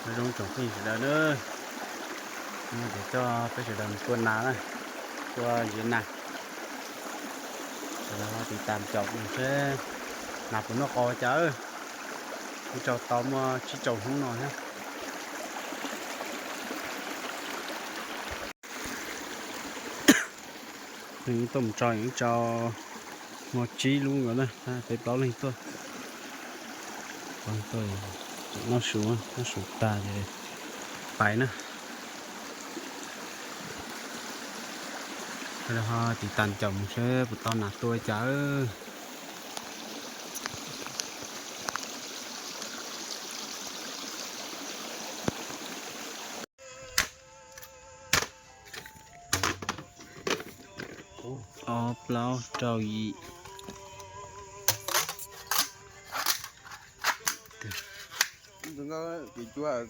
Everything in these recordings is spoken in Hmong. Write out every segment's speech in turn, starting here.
Nyob zoo tsoom phooj ywg sawv daws na, no ces coj peb sawv daws mus tua nas na, tua ziav nas. Sawv daws ho tiv tas caum mus seb nas puas noj qos cas. Ib tsaus tau muaj tsib rau hnub no thiab. Tuaj mus tso ib tsaus, muaj tsib lub nkaus na, peb plaub leeg tuaj. Tuaj, noj su, noj su tas ces pais na. Ho tiv tas caum mus seb puas tau nas tua cas. Ob plaub rau yim.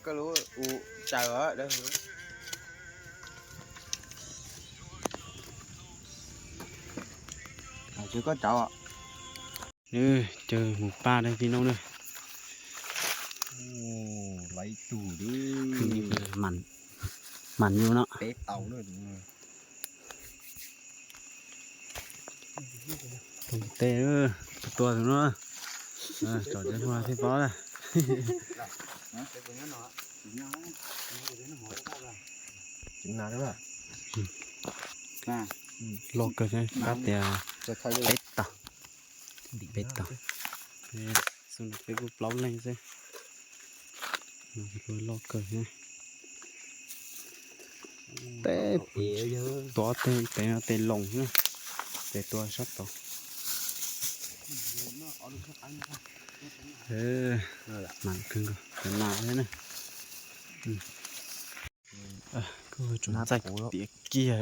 Koj lub u tsaws os. Caw mus paj dab tsi no na. Laiv tug, mam yus no. Tej tua tus no, tsom cov hlua thiaj paub na. Loj kawg, kab tias peb tog, peb tog. Xub no peb kuj plaub leeg xwb. Loj kawg thiab. Tej tua tej, tej no tej loos na, tej tua sab tod. Mam kawg nkaus, cov nas thiab na. Kuj tsuas ntxaij tiav kiag.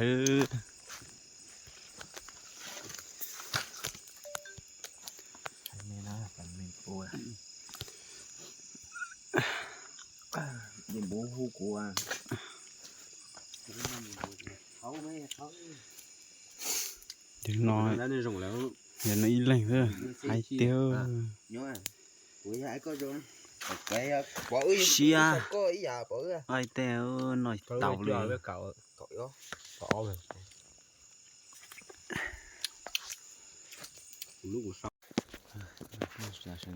Tim no yog nws ib leeg xwb, hais tiag. Siab, hais tiag, no tau li. Sawv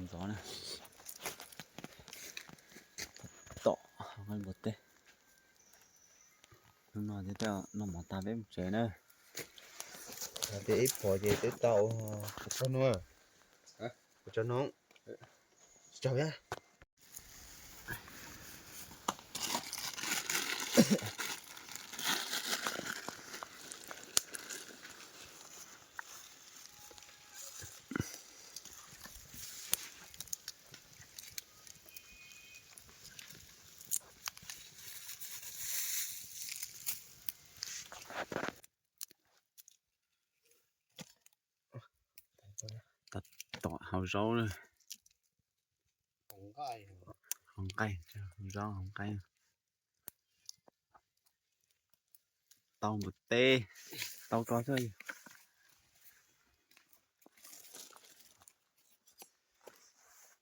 ntxov na, tom npua teb. Hnub no thiaj noj mov tag peb mus tsev na. Tias ib phom ces twb tau, tso no, tso no, tso. Tom hauv zaub na. Hauv nqaij, zaub hauv nqaij. Tau npua teb, tau ko xwb.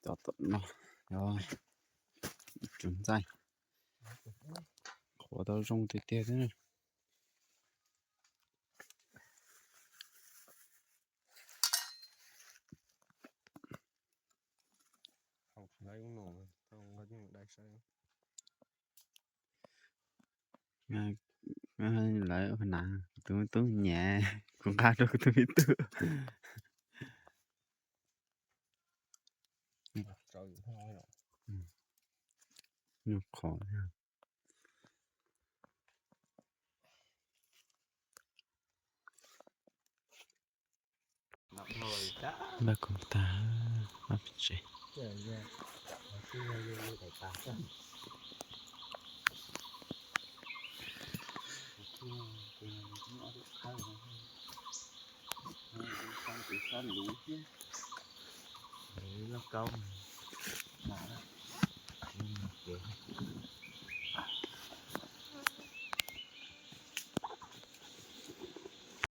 Cov tom no, yog tsuas ntxaij, qhuav tau zoo tiag tiag xwb. Lawv na, kuv tus me tub nyiam, kuv nqa rau kuv tus me tub. Nyuag qhov thiab. Npaj koom tag, pab pem tsev. Lauj kaub, mam, ces